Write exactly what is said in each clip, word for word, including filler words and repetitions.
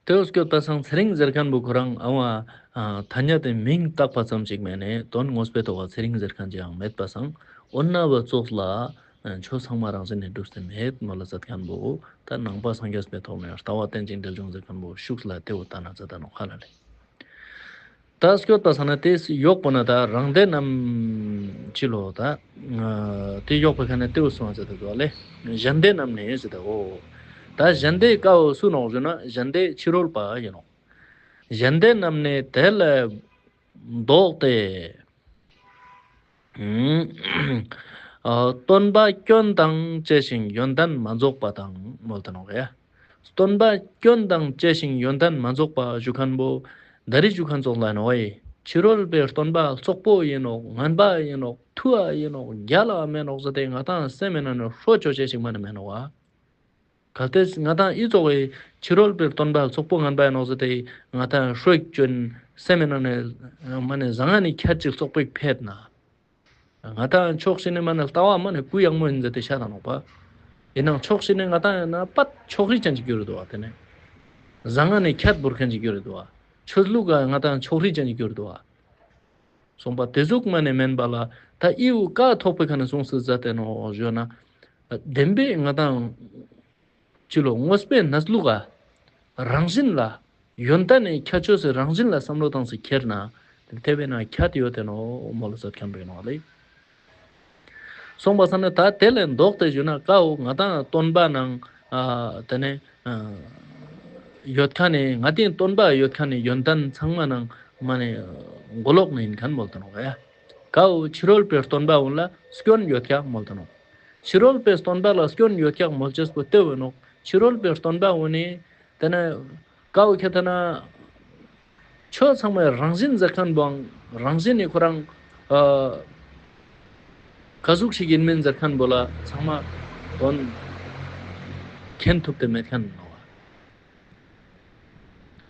ཏེ་བོ་སྐྱོད་པ་སང་ཚེ་རིང་ཟེར་ཁན་བོ་ཁོ་རང་ཨ་བ་ཐ་སྙད་དེ་མིང་བཏགས་པ་ཙམ་ཞིག་མན་ནེ་དོན་དངོས་པོའི་ཐོག་ལ་ཚེ་རིང་ཟེར་ཁན་ཅིག་ཡང་མེད་པ་སང་འོ་ན་བ་ཙོགས་ལ་ཆོས་ཚང་མ་རང་བཞིན་ནེ་གྲུབ་སྟེ་མེད་མོལ་ལ་ཛད་ཁན་བོ་ད་ནང་པ་སངས་རྒྱས་པའི་ཐོག་ནེ་ལྟ་བ་རྟེན་ཅིང་འབྲེལ་འབྱུང་ཟེར་ཁན་བོ་ཤུགས་ལ་ཏེ་བོ་ལྟ་ན་ཛད་ད་ནོག་ཧ་ལ་ལེ། ད་སྐྱོད་པ་སང་ན་ཏེ་ཡོག་པོ་ན་ད་རང་སྡེ་རྣམས་ཅི་ལོ་ད་ཏེ་ཡོག་པོ་ཁ་ནེ་ཏེ་བོ་སོང་ཟེར་ཏེ་དུག་ལེ། གཞན་སྡེ་རྣམས་ནི་ཟེར་ཏེ་འོ། ད་གཞན་སྡེ་ཀ་བོ་སུ་ནོག་ཞུ་ན་གཞན་སྡེ་ཕྱི་རོལ་པ་ཨིན་ནོག། གཞན་སྡེ་རྣམས་ནི་དེ་ལས་ལྡོག་སྟེ། ཨ་སྟོན་པ་སྐྱོན་དང་བཅས་ཤིང་ཡོན་ཏན་མ་རྫོགས་པ་དང་མོལ་ཏེ་ནོག་ཡ། སྟོན་པ་སྐྱོན་དང་བཅས་ཤིང་ཡོན་ཏན་མ་རྫོགས་པ་ཞུ་ཁན་བོ་ད་རེས་ཞུ་ཁན་ཙོགས་ལ་ནོག་ཨེ། ཕྱི་རོལ་པའི་སྟོན་པ་རྩོག་པོ་ཨིན་ནོག། ངན་པ་ཨིན་ནོག། ཐུ་བ་ཨིན་ནོག། གྱལ་ལ་མེན་ནོག་ཟེར་ཏེ་ང་དང་སེམས་མི་ནང་ནེ་ཧྲོ་ཅོ་ཅེས་ཤིག་མ་ནེ་མེན་ནོག་བ། གལ་ཏེ་ང་དང་འི་ཙོགས་སི་ཕྱི་རོལ་པའི་སྟོན་པ་རྩོག་པོ་ངན་པ་ཨིན་ནོག་ཟེར་ཏེ་ང་དང་ཧྲོ་ཅོ་ཅེས་སེམས་མི་ནང་ནེ་མ་ནེ་ཟང་ངེ་ནེ་ཁྱད་ཅིག་རྩོག་པོ་ཕེད་ན། ང་དང་ཕྱོགས་ཤིག་ནེ་མ་ནེ་ལྟ་བ་མ་ནེ་གུ་ཡངས་མོ་ཨིན་ཟེར་ཏེ་ཤད་ད་ནོག་པ། ཨིན་ནའང་ཕྱོགས་ཤིག་ནེ་ང་དང་ཡང་ན་པད་ཕྱོགས་རིས་ཅན་ཅིག་གྱུར་དུག་པ། ཏེ་ནེ་ཟང་ངེ་ནེ་ཁྱད་བོར་ཁན་ཅིག་གྱུར་དུག་པ། ཆོས་ལུགས་ཀ་ང་དང་ཕྱོགས་རིས་ཅན་ཅིག་གྱུར་དུག་པ། སོང་པ་ཏེ་ཟུག་མ་ནེ་མེན་པ་ལ་ད་འི་བོ་ཀ་ཐོག་པོའི་ཁ་ནེ་གསུངས་སུ་ཛད་དེ་ནོག་ཞུ་ན། བདེན་པའི་ང་དང་ཅི་ལོ་དངོས་པོའི་གནས་ལུགས་ཀ་རང་བཞིན་ལ་ཡོན་ཏན་ནི་ཁྱད་ཆོས་སི་རང་བཞིན་ལ་བསམ་བློ་བཏང་སྟེ་ཁྱེར་ན་ཏེ་བས་ན་ཁྱད་ཡོད་དེ་ནོག་མོལ་ལ་ཛད་ཁན་བོ་ཨིན་ནོག་ལེ། སོང་པ་སང་ན་ད་དེ་ལས་ལྡོག་སྟེ་ཞུ་ན་ཀ་བོ་ང་དང་སྟོན་པ་ནང་ཨ་ཏེ་ནེ་ཨ་ཡོད་ཁན་ནི་ང་དང་སྟོན་པ་ཡོད་ཁན་ནི་ཡོན་ཏན་ཚང་མ་ནང་མ་ནེ་མགོ་ལོག་ནེ་ཨིན་ཁན་མོལ་ཏེ་ནོག་ཡ། ཀ་བོ་ཕྱི་རོལ་པའི་སྟོན་པ་གུན་ལ་སྐྱོན་ཡོད་ཀྱག་མོལ་ཏེ་ནོག། ཕྱི་རོལ་པའི་སྟོན་པ་ལ་སྐྱོན་ཡོད་ཀྱག་མོལ་ཅེས་པོ་ཏེ་བོ་ནོག། ཕྱི་རོལ་པའི་སྟོན་པ་གུན་ནི་ཏེ་ནེ་ཀ་བོ་ཁྱེད་ལྟ་ན་ཆོས་ཚང་མའི་རང་བཞིན་ཟེར་ཁན་བོའང་རང་བཞིན་ནི་ཁོ་རང་ཨ་ཀ་ཟུག་ཞིག་ཨིན་མིན་ཟེར་ཁན་བོ་ལ་ཚང་མ་དོན་མཁྱེན་ཐུབ་སྟེ་མེད་ཁན་ནོག།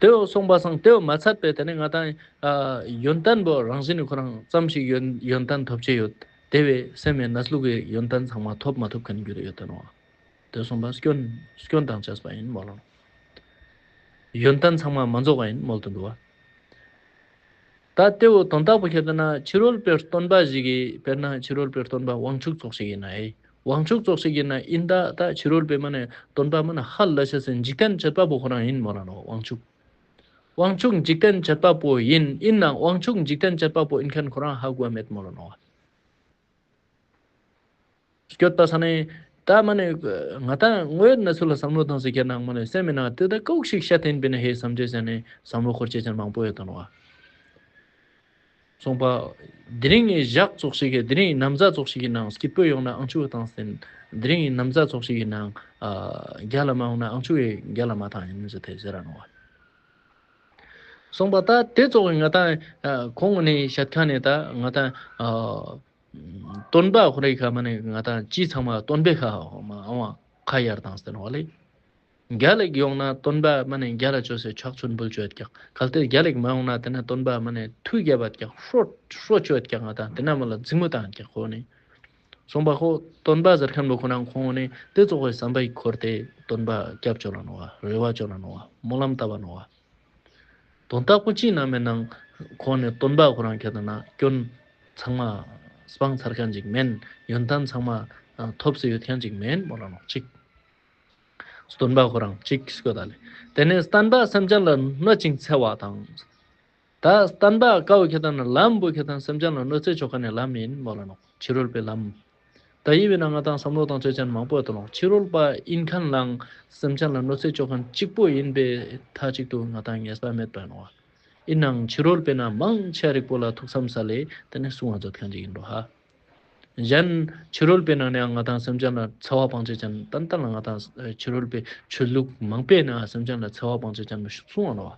ཏེ་བོ་སོང་པ་སང་ཏེ་བོ་མ་ཚད་པའི་ཏེ་ནེ་ང་དང་ཨ་ཡོན་ཏན་བོ་རང་བཞིན་ནི་ཁོ་རང་ཙམ་ཞིག་ཡོན་ཡོན་ཏན་ཐོབ་ཅེས་ཡོད། ཏེ་བས་སེམས་མི་གནས་ལུགས་ཀྱི་ཡོན་ཏན་ཚང་མ་ཐོབ་མ་ཐུབ་ཁན་གྱུར་ཡོད་དེ་ནོག། ཏེ་སོང་པ་སྐྱོན་སྐྱོན་དང་བཅས་པ་ཨིན་མོལ་ལ་ནོག། ཡོན་ཏན་ཚང་མ་མ་རྫོགས་པ་ཨིན་མོལ་ཏེ་དུག་པ། ད་ཏེ་བོ་དོན་དག་པོ་ཁྱེད་ལྟ་ན་ཕྱི་རོལ་པའི་སྟོན་པ་ཞིག་གི་དཔེར་ན་ཕྱི་རོལ་པའི་སྟོན་པ་དབང་ཕྱུག་ཙོགས་ཤིག་ཨིན་ན་ཨེ། དབང་ཕྱུག་ཙོགས་ཤིག་ཨིན་ན་ཨིན་ད་ད་ཕྱི་རོལ་པའི་མ་ནེ་སྟོན་པ་མ་ནེ་ཧ་ལ་ཤ་སེ་འཇིག་རྟེན་བྱེད་པ་པོ་ཁོ་རང་ཨིན་མོལ་ལ་ནོག་དབང་ཕྱུག། དབང་ཕྱུག་འཇིག་རྟེན་བྱེད་པ་པོ་ཨིན། ཨིན་ནའང་དབང་ཕྱུག་འཇིག་རྟེན་བྱེད་པ་པོ་ཨིན་ཁན་ཁོ་རང་ཧ་གོ་མེད་མོལ་ལ་ནོག། སྐྱོད་པ་སང་ནེ་ད་མ་ནེ་ང་དང་དངོས་ཡོད་གནས་ཚུལ་ལ་བསམ་བློ་བཏང་སྟེ་ཁྱེར་ན་མ་ནེ་སེམས་མི་ནང་ཏེ་ད་ཀ་ཟུག་ཞིག་ཤད་དེ་ཨིན་པིན་ཧེ་བསམ་ཅེས་ཟེར་ནེ་བསམ་བློ་འཁོར་ཅེས་ཅན་མང་པོ་ཡོད་དེ་ནོག། སོང་པ། དེ་རིང་གི་ཞག་ཙོགས་ཤིག་གི་དེ་རིང་གི་ན་བཟའ་ཙོགས་ཤིག་གི་ནང་སྐྱིད་པོ་ཡོང་ན་ཨང་ཆུ་བཏང་སྟེ་དེ་རིང་གི་ན་བཟའ་ཙོགས་ཤིག་གི་ནང་ཨ་གྱལ་ལ་མ་ཡོང་ན་ཨང་ཆུ་གྱལ་ལ་མ་བཏང་ཨིན་ཟེར་ཏེ་ཟེར་ར་ནོག། སོང་པ་ད་ཏེ་ཙོགས་ང་དང་ཨ་ཁོང་ནི་ཤད་ཁན་ནི་ད་ང་དང་ཨ་སྟོན་པ་ཁོ་རའི་ཁ་མ་ནེ་ང་དང་ཅི་ཚང་མ་སྟོན་པའི་ཁ་མ་ཨ་བ་ཁ་ཡར་བཏང་སྟེ་ནོག་ལེ། གྱལ་ལ་ཡོང་ན་སྟོན་པ་མ་ནེ་གྱལ་ལ་ཅོས་སེ་ཕྱག་མཆོད་འབུལ་ཅོ་ཡོད་ཀྱག། གལ་ཏེ་གྱལ་ལ་མ་ཡོང་ན་ཏེ་ནེ་སྟོན་པ་མ་ནེ་ཐུགས་དགྱེས་པ་ཀྱག། ཧྲོ་ཧྲོ་ཅོ་ཡོད་ཀྱག། ང་དང་ཏེ་ནེ་མ་ལ་འཛིང་མོ་བཏང་ཀྱག་ཁོ་ནི། སོང་པ་ཁོ་སྟོན་པ་ཟེར་ཁན་བོ་ཁོ་རང་ཁོང་ནི་ཏེ་ཙོགས་སི་བསམ་པའི་འཁོར་ཏེ་སྟོན་པ་སྐྱབས་ཅོ་ལ་ནོག་པ། རེ་བ་ཅོ་ལ་ནོག་པ། སྨོན་ལམ་བཏབ་པ་ནོག་པ། དོན་དག་པོ་ཅི་ཨིན་ན་མེན་ནང་ཁོང་ནི་སྟོན་པ་ཁོ་རང་ཁྱེད་ལྟ་ན་སྐྱོན་ཚང་མ་སྤང་ཚར་ཁན་ཅིག་མེན། ཡོན་ཏན་ཚང་མ་ཐོབ་སྟེ་ཡོད་ཁན་ཅིག་མེན་མོལ་ལ་ནོག་ཅིག། སྟོན་པ་ཁོ་རང་ཅིག་སྐྱོད་ད་ལེ། ཏེ་ནེ་བསྟན་པ་སེམས་ཅན་ལ་གནོད་ཅིང་འཚེ་བ་དང་། ད་བསྟན་པ་ཀ་བོ་ཁྱེད་ལྟ་ན་ལམ་བོ་ཁྱེད་ལྟ་ན་སེམས་ཅན་ལ་གནོད་འཚེ་ཅོ་ཁན་ནི་ལམ་ཨིན་མོལ་ལ་ནོག། ཕྱི་རོལ་པའི་ལམ། ད་འི་བོའི་ནང་ང་དང་བསམ་བློ་བཏང་ཅེས་ཅན་མང་པོ་ཡོད་དེ་ནོག། ཕྱི་རོལ་པ་ཨིན་ཁན་ལའང་སེམས་ཅན་ལ་གནོད་འཚེ་ཅོ་ཁན་ཅིག་པོ་ཨིན་པའི་མཐའ་ཅིག་ཏུ་ང་དང་ངེས་པ་མེད་པ་ནོག། ཨིན་ནའང་ཕྱི་རོལ་པའི་ནང་མང་ཆེ་རིག་པོ་ལ་ཐུགས་བསམ་ས་ལེ་ཏེ་ནེ་གསུང་བ་མཛད་ཁན་ཅིག་ཨིན་འགྲོ་ཧ། གཞན་ཕྱི་རོལ་པའི་ནང་ནའང་ང་དང་སེམས་ཅན་ལ་འཚེ་བ་སྤང་ཅེས་ཅན་ཏན་ཏན་ལ་ང་དང་ཕྱི་རོལ་པའི་ཆོས་ལུགས་མང་པོའི་ནང་སེམས་ཅན་ལ་འཚེ་བ་སྤང་ཅེས་ཅན་མ་གསུང་བ་ནོག།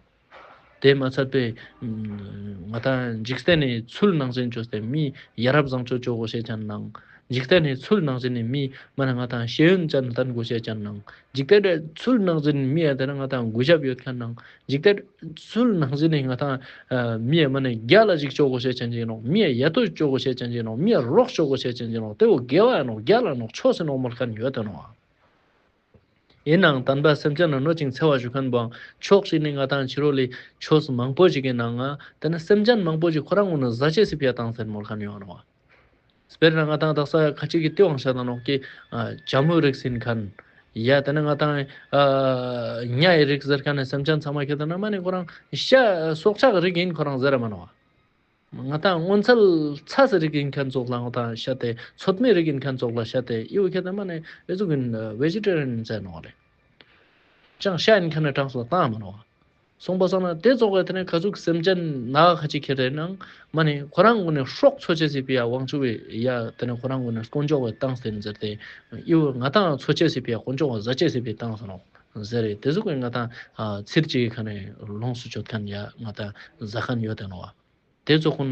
ཏེ་མ་ཚད་པའི་ང་དང་འཇིག་རྟེན་ནི་ཚུལ་ནང་བཞིན་ཅོས་ཏེ་མི་ཡ་རབས་བཟང་སྤྱོད་ཅོ་གོ་ཤེས་ཅན་ནང་། འཇིག་རྟེན་ནི་ཚུལ་ནང་བཞིན་ནི་མི་མ་ནེ་ང་དང་ཤེས་ཡོན་ཅན་ལྟན་གོ་ཤེས་ཅན་ནང་། འཇིག་རྟེན་ཚུལ་ནང་བཞིན་མི་ཡ་ཏེ་ནེ་ང་དང་གུས་ཞབས་ཡོད་ཁན་ནང་། འཇིག་རྟེན་ཚུལ་ནང་བཞིན་ནི་ང་དང་མི་ཡ་མ་ནེ་གྱལ་ལ་ཞིག་ཅོ་གོ་ཤེས་ཅན་ཅིག་ནོག། མི་ཡ་ཡ་ཏོ་ཅོ་གོ་ཤེས་ཅན་ཅིག་ནོག། མི་ཡ་རོགས་ཅོ་གོ་ཤེས་ཅན་ཅིག་ནོག། ཏེ་བོ་དགེ་བ་ཡ་ནོག། གྱལ་ལ་ནོག། ཆོས་སི་ནོག་མོལ་ཁན་ཡོད་དེ་ནོག། ཡིན་ནའང་དམ་པ་སེམས་ཅན་ལ་གནོད་ཅིང་འཚེ་བ་ཞུ་མཁན་པོའང་ཕྱོགས་ཤིག་ནས་ང་ཏང་ཕྱི་རོལ་ལི་ཆོས་མང་པོ་ཞིག་གི་ནང་ང་དེ་ནི་སེམས་ཅན་མང་པོ་ཞིག་ཁོ་རང་ངོ་ནས་ཟ་ཅེས་སི་ཕི་ཡ་བཏང་སྟེ་མོལ་མཁན་ཡོད་ནོག། དཔེར་ན་ང་ཏང་དག་ས་ཁ་ཅིག་གི་ལྟེ་བའང་ཤ་དང་ནོག་གི་ཨ་ལྕམ་མོའི་རིགས་ཡིན་མཁན། ཡ་དེ་ནི་ང་ཏང་ཨ་ཉ་ཡི་རིགས་ཟེར་མཁན་ནི་སེམས་ཅན་ཚང་མ་ཁྱེད་དེ་ན་མ་ནི་ཁོ་རང་ཤ་སྲོག་ཆགས་རིགས་ཡིན་ཁོ་རང་ཟེར་ར་མ་ནོག། ང་ཏང་སྔོ་ཚལ་ཚས་སི་རིགས་ཡིན་མཁན་ཙོགས་ལ་ང་ཏང་ཤ་སྟེ། ཚོད་མའི་རིགས་ཡིན་མཁན་ཙོགས་ལ་ཤ་སྟེ། ཨི་བོ་ཁྱེད་དེ་མ་ནི་ཨེ་ཟུག་གི་ཝེ་ཇི་ཊེ་རི་ཡན་ཟེར་ནོག་ལེ། ཅང་ཤ་ཡིན་མཁན་ནི་གྲངས་ལ་བཏང་མ་ནོག། སོང་པ་སང་ན་དེ་ཙོགས་ལ་དེ་ནི་ཁ་ཟུག་སེམས་ཅན་ནག་ཁ་ཅིག་ཁྱེད་དེ་ནང་མ་ནི་ཁོ་རང་ངོ་ནས་སྲོག་འཚོ་ཅེས་སི་ཕི་ཡ་དབང་ཆུ་བའི་ཡ་དེ་ནི་ཁོ་རང་ངོ་ནས་དཀོན་མཆོག་བའི་བཏང་སྟེ་ཟེར་ཏེ། ཨི་བོ་ང་ཏང་འཚོ་ཅེས་སི་ཕི་ཡ་དཀོན་མཆོག་བ་ཟ་ཅེས་སི་ཕི་བཏང་སོང་ནོག་ཟེར་རེ། དེ་ཟུག་གི་ང་ཏང་ཨ་ཚིར་ཅིག་གི་ཁ་ནས་ལོངས་སུ་སྤྱོད་མཁན་ཡ་ང་ཏང་ཟ་མཁན་ཡོད་དེ་ནོག་བ། དེ་ཙོགས་ཁོ་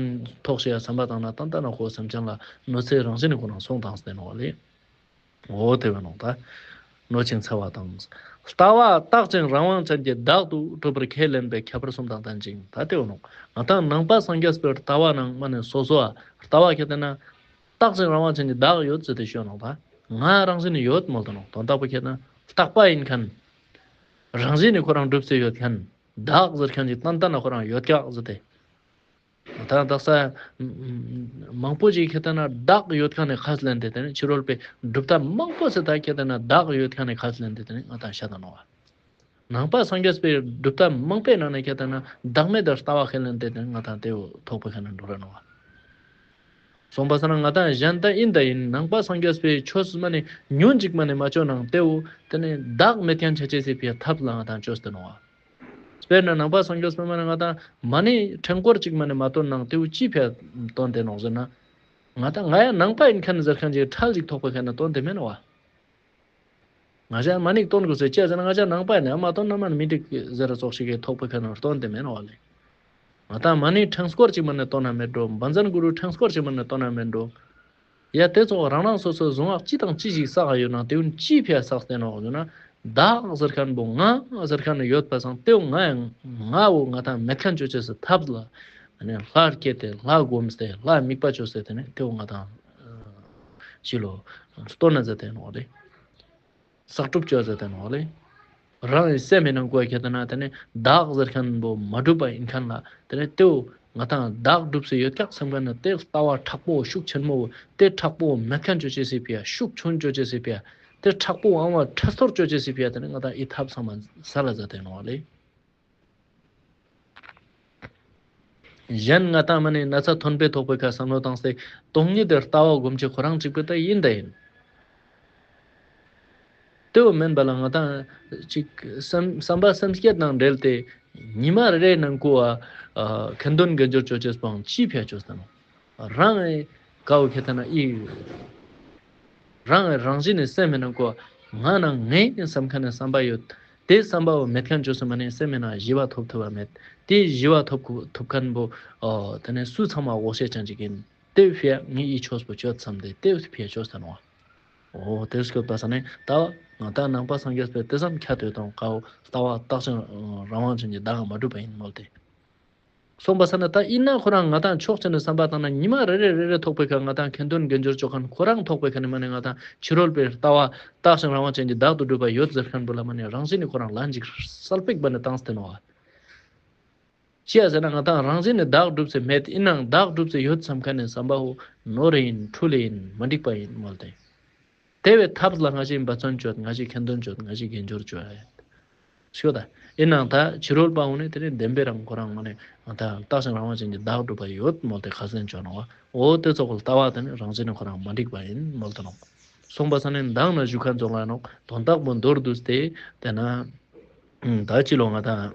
ཐོག་ཤེས་ཡ་བསམ་པ་བཏང་ན་ཏན་ཏན་ན་ཁོ་སེམས་ཅན་ལ་གནོད་འཚེ་རང་བཞིན་ནི་ཁོ་རང་སོང་བཏང་སྟེ་ནོག་ལེ། འོ་དེ་བས་ནོག་ད། གནོད་ཅིང་འཚེ་བ་དང་། ལྟ་བ་རྟག་ཅིང་རང་དབང་ཅན་གྱི་བདག་ཏུ་གྲུབ་པར་ཁས་ལེན་པའི་ཁྱད་པར་གསུམ་དང་ལྡན་ཅིང་། ད་དེ་བས་ནོག། ང་ཏང་ནང་པ་སངས་རྒྱས་པའི་ལྟ་བ་ནང་མ་ནི་སོ་སོ་བ་ལྟ་བ་ཁྱེད་དེ་ན་རྟག་ཅིང་རང་དབང་ཅན་གྱི་བདག་ཡོད་ཟེར་ཏེ་ཤོད་ནོག་ད། ང་རང་བཞིན་ནི་ཡོད་མོལ་དུ་ནོག། དོན་དག་པོ་ཁྱེད་དེ་ན་རྟག་པ་ཡིན་མཁན། རང་བཞིན་ནི་ཁོ་རང་གྲུབ་སྟེ་ཡོད་མཁན། བདག་ཟེར་མཁན་གྱི་ཏན་ཏན་ན་ཁོ་རང་ཡོད་ཀྱག་ཟེར་ཏེ། ད་དག་ས་མང་པོ་ཞིག་ཁྱེད་དེ་ན་བདག་ཡོད་མཁན་ནི་ཁས་ལེན་ཏེ་དེ་ནི་ཕྱི་རོལ་པའི་གྲུབ་མཐའ་མང་པོ་ཟེར་ད་ཁྱེད་དེ་ན་བདག་ཡོད་མཁན་ནི་ཁས་ལེན་ཏེ་དེ་ནི་ང་ཏང་ཤ་དང་ནོག་བ། ནང་པ་སངས་རྒྱས་པའི་གྲུབ་མཐའ་མང་པོའི་ནང་ནས་ཁྱེད་དེ་ན་བདག་མེད་དུ་ལྟ་བ་ཁས་ལེན་ཏེ་དེ་ནི་ང་ཏང་དེ་བོ་ཐོག་པའི་ཁ་ནས་འགྲོ་ར་ནོག་བ། སོང་པ་སང་ན་ང་ཏང་གཞན་ད་ཡིན་ད་ཡིན་ནང་པ་སངས་རྒྱས་པའི་ཆོས་མ་ནི་ཉུང་ཅིག་མ་ནི་མ་ཅོ་ནང་དེ་བོ་དེ་ནི་བདག་མེད་མཁན་ཆ་ཅེས་སི་ཕི་ཡ་ཐབས་ལ་ང་ཏང་ཅོས་ཏེ་ནོག་བ། དཔེར་ན་ནང་པ་སངས་རྒྱས་པའི་མ་ནི་ང་ཏང་མ་ནི་ཕྲེང་སྐོར་ཅིག་མ་ནི་མ་བཏོན་ནང་དེ་བོ་ཅི་ཕི་ཡ་བཏོན་ཏེ་ནོག་ཟེར་ན། ང་ཏང་ང་ཡ་ནང་པ་ཡིན་མཁན་ཟེར་མཁན་ཅིག་ཁྲལ་ཅིག་ཐོག་པའི་ཁ་ནས་བཏོན་ཏེ་མེད་ནོག་བ། ང་ཞ་མ་ནི་བཏོན་དགོས་ཟེར་ཅི་ཟེར་ན་ང་ཞ་ནང་པ་ཡིན་ན་མ་བཏོན་ན་མ་ནི་མི་འགྲིག་ཟེར་ར་ཙོགས་ཤིག་གི་ཐོག་པའི་ཁ་ནས་བཏོན་ཏེ་མེད་ནོག་བ་ལེ། ང་ཏང་མ་ནི་ཕྲེང་སྐོར་ཅིག་མ་ནི་བཏོན་ན་མེད་འགྲོ། བཛྲ་གུ་རུ་ཕྲེང་སྐོར་ཅིག་མ་ནི་བཏོན་ན་མེད་འགྲོ། ཡ་དེ་ཙོགས་རང་རང་སོ་སོའི་གཟུངས་སྔགས་ཅི་དང་ཅི་ཞིག་བསགས་ཡོད་ན་དེ་བོ་ཅི་ཕི་ཡ་བསགས་ཏེ་ནོག་ཟེར་ན། བདག་ཟེར་མཁན་པོ་ང་ཟེར་མཁན་ནི་ཡོད་པ་སང་དེ་བོ་ང་ཡང་ང་བོ་ང་ཏང་མེད་མཁན་ཅོ་ཅེས་སི་ཐབས་ལ་ཨ་ནི་ལྷ་བསྐྱེད་དེ་ལྷ་བསྒོམས་ཏེ་ལྷ་དམིགས་པ་ཅོས་ཏེ་དེ་ནི་དེ་བོ་ང་ཏང་ཕྱི་ལོ་བཏོན་ན་ཟེར་ཏེ་ནོག་ལེ། བསགས་སྒྲུབ་ཅོ་ཟེར་ཏེ་ནོག་ལེ། རང་གི་སེམས་མི་ནང་ཀོ་ཁྱེད་དེ་ན་དེ་ནི་བདག་ཟེར་མཁན་པོ་མ་གྲུབ་པ་ཡིན་མཁན་ལ་དེ་ནི་དེ་བོ་ང་ཏང་བདག་གྲུབ་སེ་ཡོད་ཀྱག་བསམ་མཁན་ནི་དེ་ལྟ་བ་མཁྲེགས་པོ་ཤུགས་ཆེན་མོ་དེ་མཁྲེགས་པོ་མེད་མཁན་ཅོ་ཅེས་སི་ཕི་ཡ་ཤུགས་ཆུང་ཅོ་ཅེས་སི་ཕི་ཡ་དེ་མཁྲེགས་པོ་ཨང་བ་ཁྲེ་སྟོར་ཅོ་ཅེས་སི་ཕི་ཡ་དེ་ནི་ང་ཏང་ཨི་ཐབས་ཚང་མ་ས་ལ་ཟ་ཏེ་ནོག་ལེ། གཞན་ང་ཏང་མ་ནི་ན་ཚ་ཐོན་པའི་ཐོག་པའི་ཁ་བསམ་བློ་བཏང་སྟེ་སྟོང་ཉིད་དེ་ལྟ་བ་སྒོམ་ཆེ་ཁོ་རང་གཅིག་པུ་ད་ཡིན་ད་ཡིན། དེ་བོ་མེན་པ་ལ་ང་ཏང་ཅིག་བསམ་བསམ་པ་སེམས་བསྐྱེད་དང་འབྲེལ་ཏེ་ཉི་མ་རེ་རེ་ནང་ཀོ་བ་ཁ་འདོན་དགེ་སྦྱོར་ཅོ་ཅེས་པོའང་ཅི་ཕི་ཡ་ཅོས་ཏེ་ནོག། རང་ངི་ཀའོ་ཁྱེད་དེ་ན་ཨི་རང་ངི་རང་བཞིན་ནི་སེམས་མི་ནང་ཀོ་ང་ནང་ངའི་བསམ་མཁན་ནི་བསམ་པ་ཡོད། དེ་བསམ་པ་བོ་མེད་མཁན་ཅོས་ཏེ་མ་ནི་སེམས་མི་ནང་ཞི་བ་ཐོབ་ཐུབ་པ་མེད། དེ་ཞི་བ་ཐོབ་ཐུབ་མཁན་པོ་དེ་ནི་སུ་ཚང་མ་འོ་ཤེས་ཅན་ཅིག་ཡིན། དེ་ཕི་ཡ་ངའི་ཨི་ཆོས་པོ་ཅོ་བསམ་སྟེ་དེ་ཕི་ཡ་ཅོས་ཏེ་ནོག། འོ་དེ་སྐྱོད་པ་ས་ནི་ད་ང་ཏང་ནང་པ་སངས་རྒྱས་པའི་དེ་ཙམ་ཁྱད་དུ་གཏོང་ཀའོ་ལྟ་བ་རྟག་ཅིང་རང་དབང་ཅན་གྱི་བདག་མ་གྲུབ་པ་ཡིན་མོལ་ཏེ། སོང་པ་ས་ན་ད་ཡིན་ན་ཁོ་རང་ང་ཏང་ཕྱོགས་ཅན་ནི་བསམ་པ་བཏང་ན་ཉི་མ་རེ་རེ་རེ་རེ་ཐོག་པའི་ཁ་ང་ཏང་ཁ་འདོན་དགེ་སྦྱོར་ཅོ་མཁན་ཁོ་རང་ཐོག་པའི་ཁ་ནི་མ་ནི་ང་ཏང་ཕྱི་རོལ་པའི་ལྟ་བ་རྟག་ཅིང་རང་དབང་ཅན་གྱི་བདག་ཏུ་གྲུབ་པ་ཡོད་ཟེར་མཁན་པོ་ལ་མ་ནི་རང་བཞིན་ནི་ཁོ་རང་ལན་ཅིག་སལ་པིག་པ་ནི་བཏང་སྟེ་ནོག་བ། ཅི་ཡ་ཟེར་ན་ང་ཏང་རང་བཞིན་ནི་བདག་གྲུབ་སེ་མེད། ཡིན་ནའང་བདག་གྲུབ་སེ་ཡོད་བསམ་མཁན་ནི་བསམ་པ་བོ་ནོར་ཡིན་འཁྲུལ་ཡིན་མ་འགྲིག་པ་ཡིན་མོལ་ཏེ། དེ་བས་ཐབས་ལ་ང་ཞིག་འབད་བརྩོན་ཅོད། ང་ཞིག་ཁ་འདོན་ཅོད། ང་ཞིག་དགེ་སྦྱོར་ཅོད། ཤོད་ད། ཡིན་ནའང་ད་ཕྱི་རོལ་པ་འོ་ནི་དེ་ནི་བདེན་པའི་རང་ཁོ་རང་མ་ནི་ང་ཏང་རྟག་ཅིང་རང་དབང་ཅན་གྱི་བདག་གྲུབ་པ་ཡོད་མོལ་ཏེ་ཁས་ལེན་ཅོ་ནོག་བ། འོ་དེ་ཙོགས་ལྟ་བ་དེ་ནི་རང་བཞིན་ནི་ཁོ་རང་མ་འགྲིག་པ་ཡིན་མོལ་ཏེ་ནོག། སོང་པ་ས་ནི་མདང་ནི་ཞུ་མཁན་ཙོགས་ལ་ནོག། དོན་དག་པོ་མདོར་བསྡུས་ཏེ་དེ་ན། ད་ཅི་ལོ་ང་ཏང་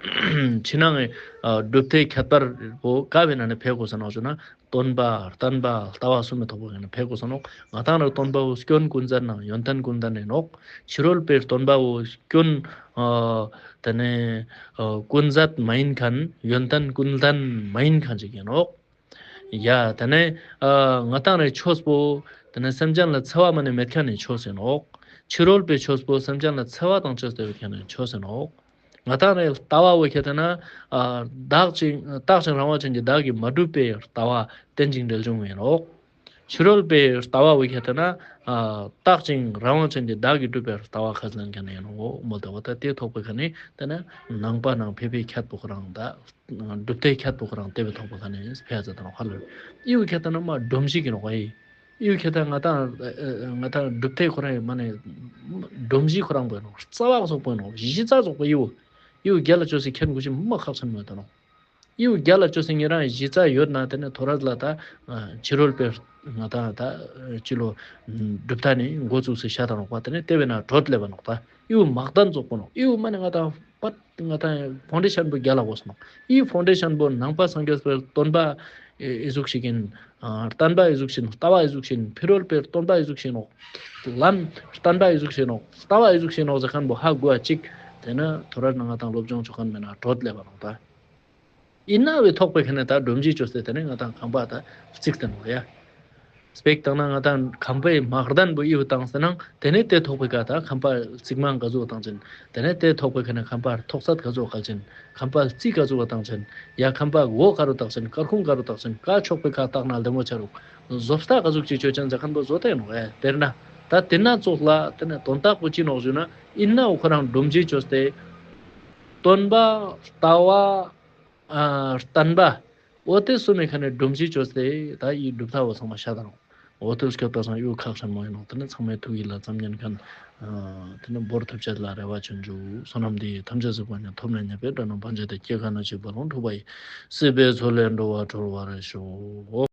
ཕྱི་ནང་གི་གྲུབ་མཐའི་ཁྱད་པར་པོ་ཀ་བའི་ནང་ནས་ཕེ་དགོས་ས་ནོག་ཞུ་ན། སྟོན་པ་བསྟན་པ་ལྟ་བ་གསུམ་མི་ཐོག་པོ་ནང་ནས་ཕེ་དགོས་ས་ནོག། ང་ཏང་རང་སྟོན་པ་བོ་སྐྱོན་ཀུན་ཟད་ནང་ཡོན་ཏན་ཀུན་ལྡན་ནི་ནོག། ཕྱི་རོལ་པའི་སྟོན་པ་བོ་སྐྱོན་དེ་ནས་ཀུན་ཟད་མ་ཡིན་མཁན་ཡོན་ཏན་ཀུན་ལྡན་མ་ཡིན་མཁན་ཅིག་ཡིན་ནོག། ཡ་དེ་ནས་ང་ཏང་རང་ཆོས་པོ་དེ་ནས་སེམས་ཅན་ལ་འཚེ་བ་མ་ནི་མེད་མཁན་ནི་ཆོས་ཡིན་ནོག། ཕྱི་རོལ་པའི་ཆོས་པོ་སེམས་ཅན་ལ་འཚེ་བ་དང་བཅས་ཏེ་ཡོད་མཁན་ནི་ཆོས་ཡིན་ནོག། ང་ཏང་རང་ལྟ་བ་བོ་ཁྱེད་དེ་ན་བདག་ཅིག་རྟག་ཅིང་རང་དབང་ཅན་གྱི་བདག་གིས་མ་གྲུབ་པའི་ལྟ་བ་རྟེན་ཅིང་འབྲེལ་འབྱུང་ཡིན་ནོག། ཕྱི་རོལ་པའི་ལྟ་བ་བོ་ཁྱད་ན་ཨ་རྟག་ཅིང་རང་དབང་ཅན་གྱི་བདག་གིས་གྲུབ་པའི་ལྟ་བ་ཁས་ལེན་མཁན་ཡིན་ནོག་མོལ་ཏེ་འོ་ད་དེ་ཐོག་པའི་ཁ་ནས་དེ་ན་ནང་པ་ནང་ཕལ་པའི་ཁྱད་པོ་ཁོ་རང་ད་གྲུབ་མཐའི་ཁྱད་པོ་ཁོ་རང་དེ་བའི་ཐོག་པའི་ཁ་ནས་ཕལ་ཙམ་དང་ཧ་ལམ་ཨི་བོ་ཁྱད་ན་མ་སྒྲོམ་གཞི་གི་ནོག་ཨི། ཨི་བོ་ཁྱད་ན་ང་དང་ང་དང་གྲུབ་མཐའི་ཁོ་རང་མ་ནས་སྒྲོམ་གཞི་ཁོ་རང་པོ་ཡིན་ནོག་རྩ་བ་ཙོགས་པོ་ཡིན་ནོག་གཞི་རྩ་ཙོགས་པོ་ཨི་བོ། ཨི་བོ་རྒྱལ་ལ་བཅོས་སེ་ཁྱེར་དགོས་ཤེས་མ་ཁག་ཆེན་མོ་ཡོད་ནོག་ཨི་བོ་རྒྱལ་ལ་བཅོས་སེ་ཉེ་རང་གཞི་རྩ་ཡོད་ན་དེ་ནས་ཐོ་རས་ལ་ད་ཕྱི་རོལ་པའི་ང་དང་ད་ཅི་ལོ་གྲུབ་མཐའ་ནས་འགོ་བཙུགས་སེ་བཤད་དང་ནོག་པ་དེ་ནས་དེ་བས་ན་གྲོད་ལེབ་བ་ནོག་ད་ཨི་བོ་དམག་དོན་ཙོགས་པོ་ནོག་ཨི་བོ་མ་ནས་ང་དང་པད་ང་དང་ཕོན་ཌེ་ཤན་པོ་རྒྱལ་ལ་དགོས་ནོག་ཨི་ཕོན་ཌེ་ཤན་པོ་ནང་པ་སངས་རྒྱས་པའི་སྟོན་པ་ཨི་ཟུག་ཞིག་ཡིན། བསྟན་པ་ཨི་ཟུག་ཞིག་ཡིན། ལྟ་བ་ཨི་ཟུག་ཞིག་ཡིན། ཕྱི་རོལ་པའི་སྟོན་པ་ཨི་ཟུག་ཞིག་ཡིན་ནོག་ལམ་བསྟན་པ་ཨི་ཟུག་ཞིག་ཡིན་ནོག་ལྟ་བ་ཨི་ཟུག་ཞིག་ཡིན་ནོག་ཟེར་མཁན་པོ་ཧ་གོ་བ་ཅིག་དེ་ནས་ཐོ་རས་ན་ང་དང་སློབ་སྦྱོང་བཅོ་མཁན་མེད་ན་གྲོད་ལེབ་བ་ནོག་ད། ཡིན་ན་བའི་ཐོག་པའི་ཁ་ནས་ད་སྒྲོམ་གཞི་བཅོས་ཏེ་དེ་ནས་ང་དང་ཁམས་པ་ད་བརྩིགས་ཏེ་ནོག་ཡ། སྤེ་ར་བཏང་ན་ང་དང་ཁམས་པའི་དམག་དོན་པོ་ཨི་བོ་བཏང་ཟེར་ན་དེ་ནས་དེ་ཐོག་པའི་ཁ་ད་ཁམས་པ་བརྩིགས་མང་ག་ཟུག་བཏང་ཅན། དེ་ནས་དེ་ཐོག་པའི་ཁ་ནས་ཁམས་པ་ཐོག་ཚད་ག་ཟུག་བཀལ་ཅན། ཁམས་པ་རྩིས་ག་ཟུག་བཏང་ཅན། ཡ་ཁམས་པ་མགོ་ག་རུ་བཏགས་ཅན། སྐར་ཁུང་ག་རུ་བཏགས་ཅན། ཀ་ཕྱོགས་པའི་ཁ་བཏགས་ན་ལྡེ་མོ་ཆ་རུག་བཟོ་ལྟ་ག་ཟུག་ཅིག་བཅོས་ཅན་ཟེར་མཁན་པོ་བཟོ་ལྟ་ཡིན་ནོག་ཡ། དཔེར་ན་ད་དེ་ན་ཙོགས་ལ་དེ་ནས་དོན་དག་པོ་ཅི་ནོག་ཞུ་ན་ཡིན་ན་འོ་ཁོ་རང་སྒྲོམ་གཞི་བཅོས་ཏེ་སྟོན་པ་ལྟ་བ་ཨ་བསྟན་པ། འོ་དེ་གསུམ་མི་ཁ་ནས་སྒྲོམ་གཞི་བཅོས་ཏེ་ད་ཡི་གྲུབ་མཐའ་བོ་ཚང་མ་ཤ་དང་། འོ་དེ་སྐྱོད་པ་སང་ཡུ་ཁག་ཤ་མོ་ཡིན་ནོག་དེ་ནས་ཚང་མའི་ཐུགས་ཡིད་ལ་ཙམ་ཉན་མཁན། དེ་ནས་བོར་ཐུབ་ཅེས་ལ་རེ་བ་ཆེན་ཇུ། བསོད་ནམས་འདི་ཡིས་ཐམས་ཅད་གཟིགས་པ་ཉིད། ཐོབ་ནས་ཉེས་པའི་དགྲ་རྣམས་ཕམ་བྱས་ཏེ། སྐྱེ་རྒ་ན་འཆིའི་རྦ་ཀློང་འཁྲུགས་པ་ཡི། སྲིད་པའི་མཚོ་ལས་འགྲོ་བ་སྒྲོལ་བར་ཤོག